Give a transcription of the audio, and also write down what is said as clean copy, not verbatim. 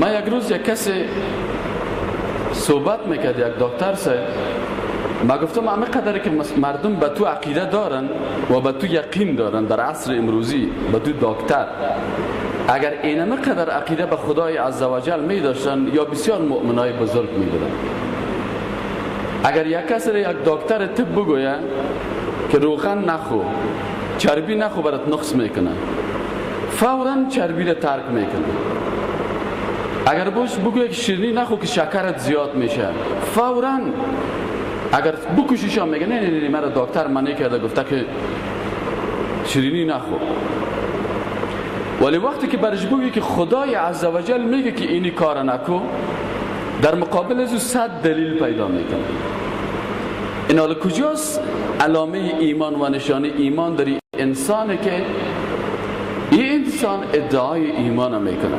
ما یک روز یک کسی صحبت میکرد، یک دکتر صاحب، ما گفتم همه قدر که مردم به تو عقیده دارن و به تو یقین دارن در عصر امروزی، به تو دکتر، اگر اینمه قدر عقیده به خدای عزوجل می داشتن یا بسیار مؤمنای بزرگ می بودن. اگر یک کسی یک دکتر طب بگویه که روغن نخو، چربی نخو، برات نقص میکنه، فورا چربی را ترک میکنه. اگر باش بگویه که شیرینی نخو که شکرت زیاد میشه، فورا اگر بکشیش هم میگه نه نه نه، مرا دکتر منع کرده، گفته که شیرینی نخو. ولی وقتی که برش بگویی که خدای عزوجل میگه که اینی کار نکو، در مقابل از او 100 دلیل پیدا میکنه. این حالا کجاست علامه ایمان و نشانه ایمان در انسانه که این انسان ادعای ایمان میکنه؟